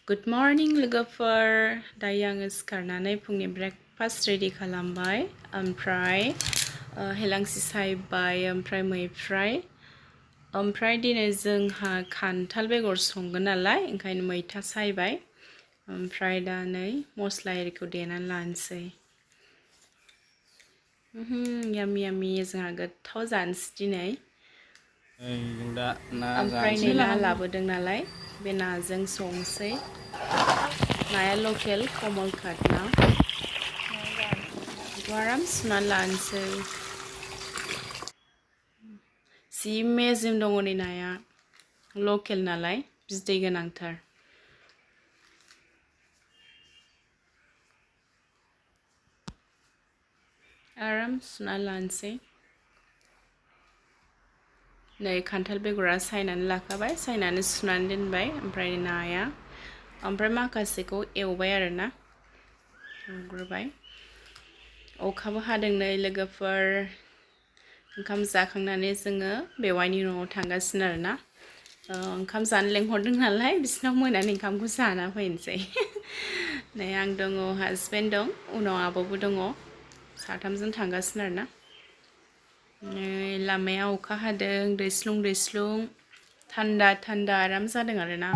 Good morning लोगोफोर दायो आङो सिखारनानै फुंनि ब्रेकफास्ट रेडि खालामबाय ओमफ्राय हेलांसि सायबाय ओमफ्राय मैफ्राय ओमफ्राय दिनै जोंहा खान्थाल बेगर संगोन नालाय ओंखायनो मैथा सायबाय ओमफ्राय दा नै मस्ला एरिखौ देनानै लानोसै यामि यामि जोंहा गोथाव जानोसै दिनै ओमफ्राय नै ना लाबोदों नालाय बे नाजों संसै नाया लकेल कमल काट ना बेखौ आराम सुनानै लानोसै जि मेजेम दङ नै नाया लकेल नालाय बिदै गोनांथार आराम सुनानै लानोसै नै खान्थाल बेगरा सायनानै लाखाबाय सायनानै सुनानै दोनबाय ओमफ्राय नाया ओमफ्राय माखासेखौ एवबाय आरोना एवग्रोबाय अखाबो हादों नै लोगोफोर ओंखाम जाखांनानै जोङो बेवाइनि न'आव थांगासिनो आरोना ओंखाम जानो लेंहरदों नालाय बिसिनाव मोनानि ओंखामखौ जाना फैनोसै नै आं दङ हासबेन्ड दं उनाव आब'बो दङ साथामजों थांगासिनो आरोना नै लामाया अखा हादों दैस्लुं दैस्लुं थान्दा थान्दा आराम जादों आरोना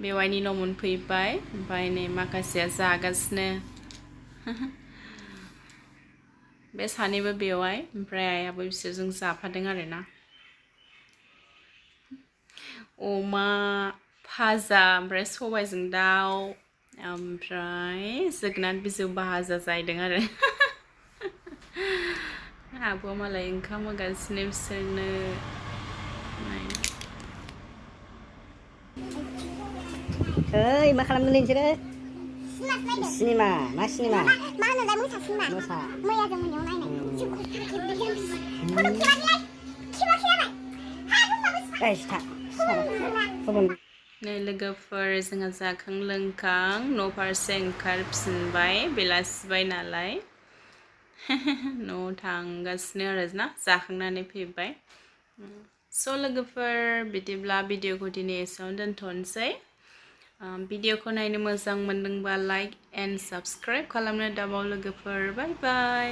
बेवाइनि न' मोनफैबाय ओमफ्राय नै माखासेया जागासिनो बे सानैबो बेवाइ ओमफ्राय आइयाबो बिसोरजों जाफादों आरोना अमा भाजा ओमफ्राय सबायजों दाउ ओमफ्राय जोगोनार बिजौ भाजा जाहैदों आरो आब'आ मालाय ओंखाम होगासिनो बिसोरनो ओइ मा खालामदों नोंसोरो सिनेमा मा सिनेमा मा होनोलाय मोसा सिनेमा मोसा मैया जों मोनायाव नायनाय नै लोगोफोर जोंहा जाखां लोंखां न' फारसे ओंखारफिनबाय बेलासिबाय नालाय न'आव थांगासिनो आरोना जाखांनानै फैबाय स' लोगोफोर बिदिब्ला भिडिअखौ दिनै एसेयावनो दोनथ'नोसै भिडिअखौ नायनो मोजां मोनदोंबा लाइक एन्ड साबस्क्राइब खालामनो दाबाव लोगोफोर बाय बाय